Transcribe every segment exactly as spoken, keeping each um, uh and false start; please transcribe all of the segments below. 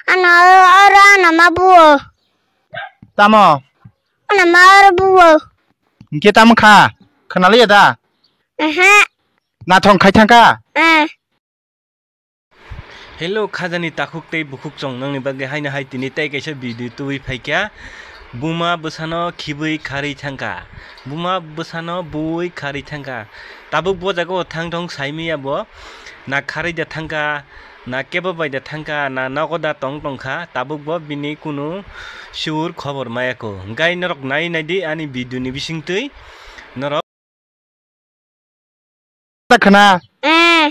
Ano oro ano ma buo. Tamo? Ano ma oro buo. Hingke tamo kha? Khwnaliya da? Aha. Nathong khai thangkha? Eh. Hello, khajani takhuk tei bukhuk chong nangni bagwi haino hai tini tei kaisa video tubui phaikha. Buma bwsano khibui kharwi thangkha. Buma bwsano bui kharwi thangkha. Tabuk bo jaga o thang thong saimaya bo. Na kharwi da thangkha, na kebo bai da thangkha, na nogo da tong tongkha. Tabuk bo bini kunu sur khobor maya kho. Hingkai norok nai naidi ani video ni bisingtwi norok. Ta khna. Eh.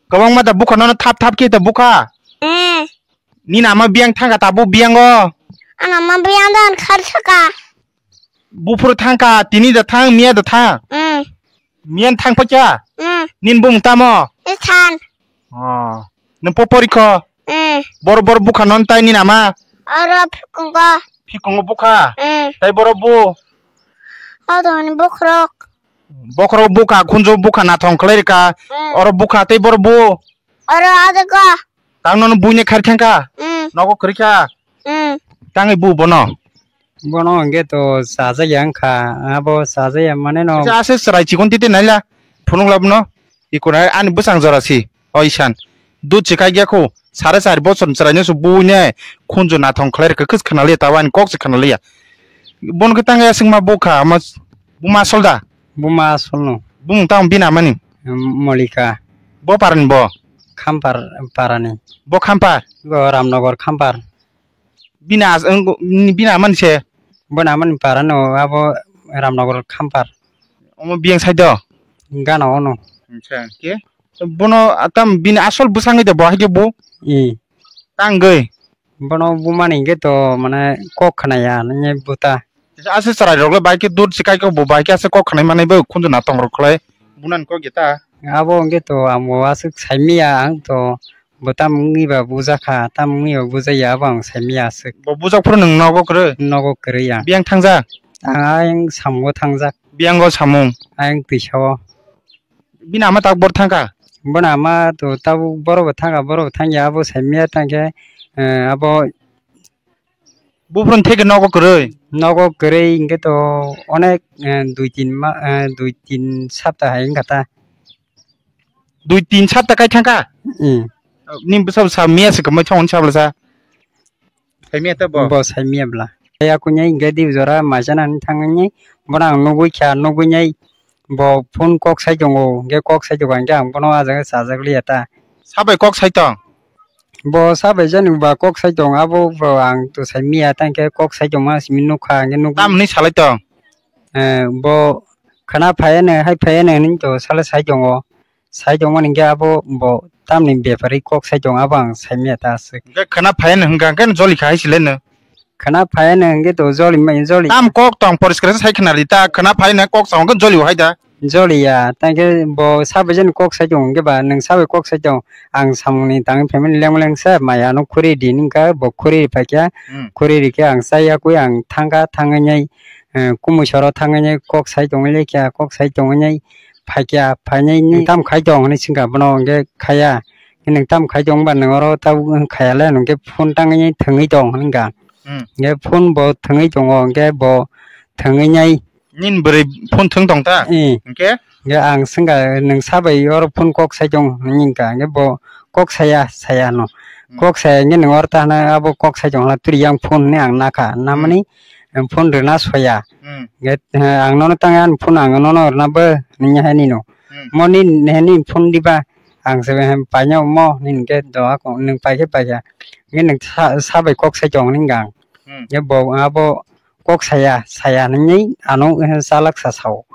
Kwbangma ta bukha nono thap thap khe ta bukha. Eh. Nini ama biyang thangkha ta bu biyango. Ano ma biyang dan khar saka. Buphuru thangkha, tini da thang, miya da thang. Eh. Miyan thang pakya. Eh. Nin bung tamo. Ithan. Oh. Nung po porikho. Eh. Bor bor bukha non tai nini ama. Oro phukungo. Phukungo bukha. Eh. Tai boro bu. Hodoni bukrok. Bokhorok bukha, khunju bukha, nathong khlai rikha. Mm. Oro bukha tei boro bu. Oro adego. Tang nono buine khar thangkha. Mm. Nogo kwrwi kha. Mm. Tangwi bu bono. Bono hwnkhe to chajakya wngkha. Abo chajakya mane no. Ase chwrai chikon titi naila. Phunuk labno. Ikona ani bwsang jora si. O isan. Dut se kaikya kho. Sare chari bochor ni chwraino se buine khunju nathong khlai rikha, kwchwk khna liya, tabo ani kok se khna liya. Bono khe tang ya swngma bukha, ama buma asol da? Buma asol no. Bumung tamo bini amani? Molika. Bo parani bo? Khampar parani. Bo Khampar? Bo Ramnagar Khampar. Bini as-, ang, bini amani se? Bini amani parano abo Ramnagar Khampar. Omo biyang side o? Gana ono. Acha, ke? Bono, ah, tam bini asol bwsangwi de bo, hai khe bo? I. Tangwi? Bono bumani hwnkhe to, mane, kok khnaya, nini buta. Asa chwrai rok le bai khe dur se kai khe bo bai khe asa kok khnai manai bo khunju nathong rok khlai. Bunani kok ya ta? Abo hwnkhe to, ang bo aswk saimanya, ang to, bo tam wngwi ba bujakha, tam wngwi ba bujaya, abo ang saimanya aswk. Bo bujak phuru nwng nogo kwrwi? Nogo kwrwi ang. Biyang thangjak? Ang ayang samungo thangjak. Biyango samung? Ayang twisao. Bini ama tak bor thangkha? Bono ama to tabuk boro bo thangkha, boro bo thangya, abo saimanya tangkhe, eh, abo. Buphuru theke nogo kwrwi? Nogo kwrwi hwnkhe to onek, eh, dui tin ma-, eh, dui tin sapta hai wngkha ta. Dui tin sapta kai thangkha? Hmm. Nini bwsa bwsa miya se kwmai thangmani sabla sa? Saimanya ta bo? Bo saimanya bla. Ya kunyai hwnkhe di jora maisa nani thangni bono ang nugwi kha, nugwi nai bo phone kok sai tongo, hwnkhe kok sai tongo, hwnkhe ang bono ah jaga chajak liya ta. Sabai kok sai tong? Bo sabai jani ba kok sai tong, abo bo ang to saimanya, tangkhe kok sai tongma simi nukha, hwnkhe nuk- Tamni salai tong? Eh, bo khna phaiya no, hai phaiya no hinwi to sala sai tongo. Sai tongmani hwnkhe abo bo tamni bepari kok sai tongo, abo ang saimanya ta aswk. Hwnkhe khna phaiya no hwnkha, hwnkhe no joli kha hai se le no? Khna phaiya no hwnkhe to joli mai, joli. Tam kok tong poriskar se sai khna ri ta, khna phaiya no kok sa hwnkhe joli o hai da? Joli ya, tangkhe bo sabai jani kok sai tongo hwnkhe ba nwng sabai kok sai tongo. Ang samungni tangwi family leng leng se maya no khuri di hwnkha, bo khuri ri phaikha, hmm, khuri rikhe ang chaya kwi ang thangkha, thangwi nai, eh, kumui soro thangwi nai kok sai tongwi laikha, kok sai tongwi nai phaikha, phainai nini tam khai tong hinwi swngkha bono, hwnkhe khaya. Nwng tam khai tong ba nwng oro tabuk khaya le, hwnkhe phone tangwi thwngwi tong hwnka. Hmm. Hwnkhe phone bo thwngwi tongo, hwnkhe bo thwngwi nai. Nini bwrwi phone thwng tong ta? Eh. Hwnkhe? Hwnkhe ang swngkha, "Nwng sabai oro phone kok sai tong?" hwnwi hwnkha. Hwnkhe bo, "Kok saya, saya no." Hmm. Kok saya hwnkhe nwng oro ta hwnwi abo kok sai tong hwnla twi yang phone hwnwi ang nakha. Namani, hmm, phone rwna soya. Hmm. Hwnkhe, eh, ang nono tang ani phone ang nono rwna bo nini hai nino. Hmm. Mo ni, nini phone diba? Ang se, "Hem, paino mo," hwnwi hwnkhe doa kong, "Nwng paikhe paikha." Hwnkhe nwng sa, sabai kok sai tong hwnwi hwnkha ang. Hmm. Hwnkhe bo abo kok saya, saya hwnwi ano, eh, chalak sa sao.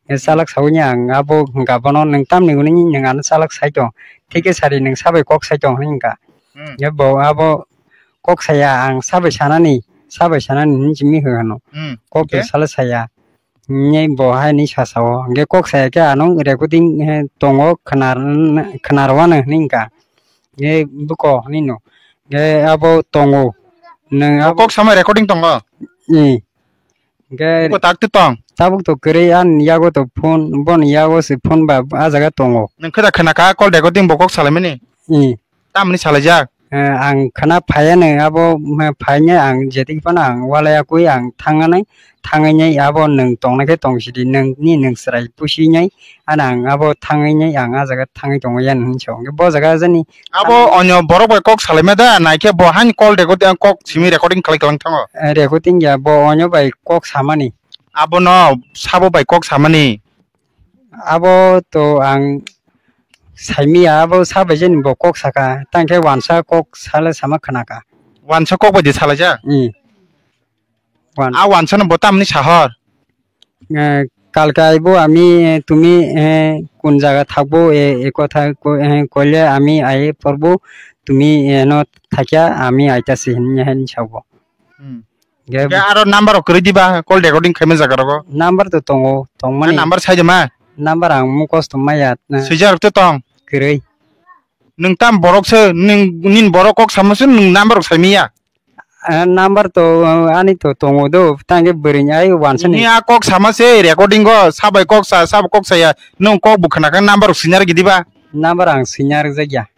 Hwnkhe, hmm, chalak saui ang abo hwnkha bono, "Nwng tamni hwnwi nwng ano chalak sai tong? Thikhe sari nwng sabai kok sai tong," hwnwi hwnkha. Hmm. Hwnkhe bo abo kok saya, "Ang sabai sanani, sabai sanani," hwnwi simi hwnkha no. Hmm. Kok to, hwnkhe, sala saya. Hwnwi bo hai hwnwi sa sao. Hwnkhe kok saya khe ano recording, eh, tongo, khnar-, khnarwano hwnwi hwnkha. Hwnkhe buko hwnwi no. Hwnkhe abo tongo. Nwng abo kok sama recording tongo? Eh. Hwnkhe buko tak twi tong? Tabuk to kwrwi ani yago to phone, boni yago se phone ba ah jaga tongo. Nwng khe da khna kha call recording bo kok salaimani? Eh. Tamni salaijak? Eh, ang khna phaiya nang abo, mm, phainai ang jetik phano ang walai akui ang thangnai, thangnai abo nwng tongnai khe tong sidi, nwng ni nwng chwrai pusi nai, ano ang abo thangnai ang a jaga thangwi tongwi ya hinwi sa. Bo jaga jani abo onyo borok bai kok salaima da, naikhe bo hain call record, kok simi recording khlai klang thango. Eh, recording ya, bo onyo bai kok samani. Abono sabo bai kok samani. Abo to ang saimiya, abo sa bai jani bo kok saka, tang khe wansa kok sale sama khnaka. Wansa kok bai di salaijak? Hmm. Wan- A wansa no bo tamni sahor? Eh, kalkai bo ami, eh, tumi, eh, kun jaga thakbo, eh, e kotha ko-, eh, koile ami ai porbo, tumi, eh, no thakya, ami aitasi hinwi, hinwi sabo. Hmm. Ge- Ge aro number rok kwrwi diba, call recording khaima jaga rogo? Number to tongo, tongmani. Number sai de ma? Number ang mukhos tong maya. Swijak rok to tong? Kwrwi. Nwng tam borok se, nwng, nin borok kok sama se, nwng number rok sai miya? Ah, number to, ah, ani to tongo do, tang ge bwrwi ni ai wansa ni. Ni a kok sama se, recording go, sabai kok sa, sabo kok saya, nwng kok bo khna khe number rok swinar gidi ba? Number ang swinar jakya.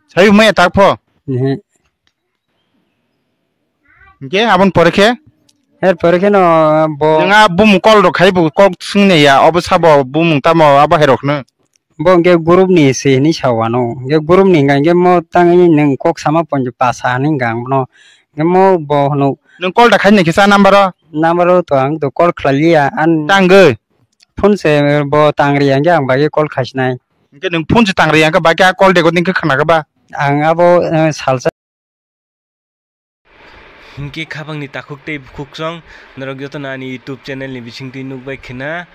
Sai maya tak pho? Ehe. Hingke aboni pore khe? Er pore khe no bo. Nwng a bumung call rok khai bo kok swngni ya, obo sabo bumung tamo abo hai rok no. Bo hingke group ni se hinwi sa wano. Hingke group ni hingka hingke mo tangwi nwng kok sama ponjo pasa hinwi hingka ang bono. Hingke mo bo hwnwi. Nwng call da khai ni kisa number o? Number o to ang to call khlai liya. An tangwi? Phone se bo tang riya hingke ang bagwi call khai sinai. Hingke nwng phone se tang riya hingke bagwi a call recording khe khna khe ba? Ang abo, eh, salsa. Hinkhe khabangni takhuk tei bukhuksong norok jotono ani YouTube channel ni bisingtwi nukbai khna,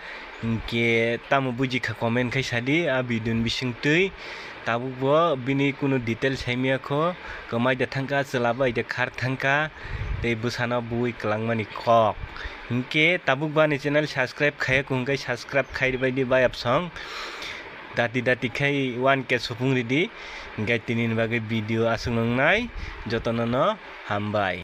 hinkhe tamo buji kha comment khai sadi a video ni bisingtwi. Tabukbo bini kunu details saimaya kho, kwmai da thangkha, chwla bai da khar thangkha, tei bwsano bui kwlangmani kok. Hinkhe tabukbo ani channel subscribe khaiya kho hinkhe subscribe khai rwbaidi bayapsong. Dati dati khai one K supung ridi. Hinkhe tinini bagwi video aswk nwngnai, jotono no hambai.